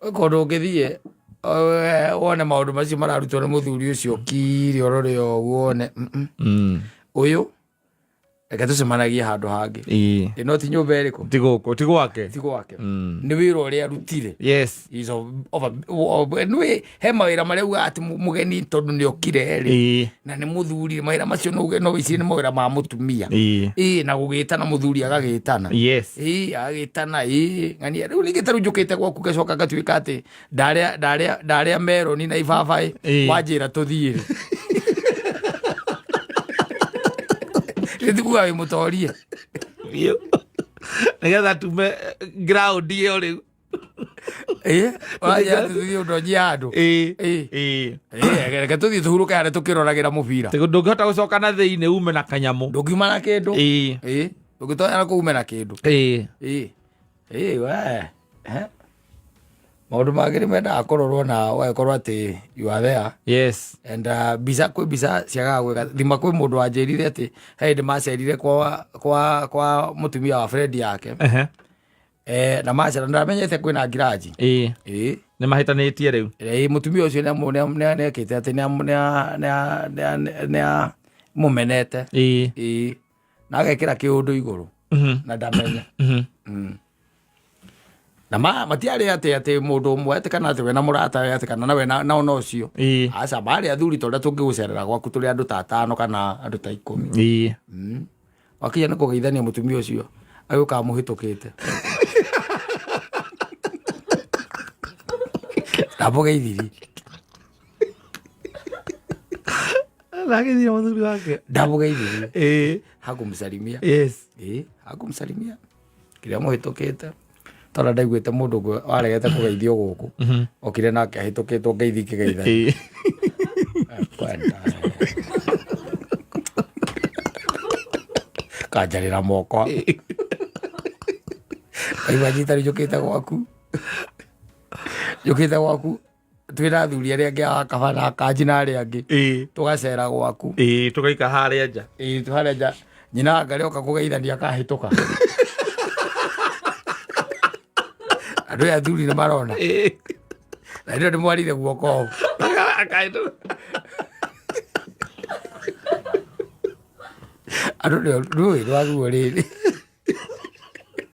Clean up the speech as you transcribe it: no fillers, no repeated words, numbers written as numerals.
Kũndũ ũngĩthiĩ wone maũndũ macio mararutwo nĩ mũthuri ũcio kiri ũrore ũguo wone Ũyũ reke tũcemanagie handũ hangĩ. Ĩno ti nyũmba ĩrĩkũ? Ti gũkũ, ti gwake. Ti gwake. Nĩ wĩra ũrĩa arutire. He's nĩwĩ he mawĩra marĩa ugaga atĩ mũgeni tondũ nĩ okire rĩ na nĩ mũthuri, mawĩra macio no uge no wĩcirie nĩ mawĩra ma mũtumia. Ĩĩ, na gũgĩtana mũthuri agagĩtana. Ĩĩ, agagĩtana, ĩĩ ng'ania rĩu ningĩ tarĩu njũkĩte gwaku ngacoka ngatuĩka atĩ ndarĩa ndarĩa ndarĩa meroni na ibabaĩ. Wanjĩra tũthiĩ rĩ, nĩtikuga wĩ mũtorie. Biũ. Nĩgetha tume ground ĩyo rĩu. Ĩĩ, wanjĩra tũthiĩ ũndonjie handũ. Ĩĩ, reke tũthiĩ tũhurũke harĩa tũkĩroragĩra mũbira. Ndũngĩhota gũcoka na thĩinĩ ume na kanyamũ. Ndũngiuma na kĩndũ. Ĩĩ, ndũngĩtonya na kũu ume na kĩndũ. Ĩĩ, we. Eh? Maũndũ mangĩ nĩ mendaga kũrorwo na ũgagĩkorwo atĩ you are there. And mbica, kwĩ mbica ciagaga gwĩka thima. Kwĩ mũndũ wanjĩrire atĩ he hĩndĩ macerire kwa mũtumia wa friend yake. Na macera ndamenyete kwĩna ngiraji. Ĩĩ. Nĩ mahĩtanĩtie rĩu. Ĩĩ, mũtumia ũcio nĩekĩte atĩ nĩamũmenete. Ĩĩ, na agekĩra kĩũndũ igũrũ na ndamenya. Na matiarĩ atĩ mũndũ ũmwe atĩ kana atĩ we na mũrata we atĩ kana na we na ona ũcio. Aca, marĩ athuri ta ũrĩa tũngĩgũcerera gwaku tũrĩ andũ ta atano kana andũ ta 10. Wakinya nĩ kũgeithania, mũtumia ũcio agĩũka amũhĩtũkĩte, ndamũgeithirie. Ndagĩthire mũthuri wake. Ndamũgeithirie. Hakumsalimia. Ĩĩ, hakumsalimia kĩrĩa mũhĩtũkĩte, tondũ ndaiguĩte mũndũ ũngĩ waregete kũgeithio gũkũ okire nake ahĩtũkĩtwo ngeithi kĩgeithania. Kwenda kanjarĩra moko kaigua nyita rĩu njũkĩte gwaku twĩna athuri arĩa angĩ a kaba na kanji na arĩa angĩ. Tũgacera gwaku. Ĩĩ, tũgaika harĩa nja. Ĩĩ, harĩa nja nyina wa ngarĩ oka kũgeithania akahĩtũka. Andũ aya athuri nĩ marona na ndio ndĩmwarire guoko. Akahĩtũka. Andũ nĩ rũĩ rwa ruo rĩrĩ.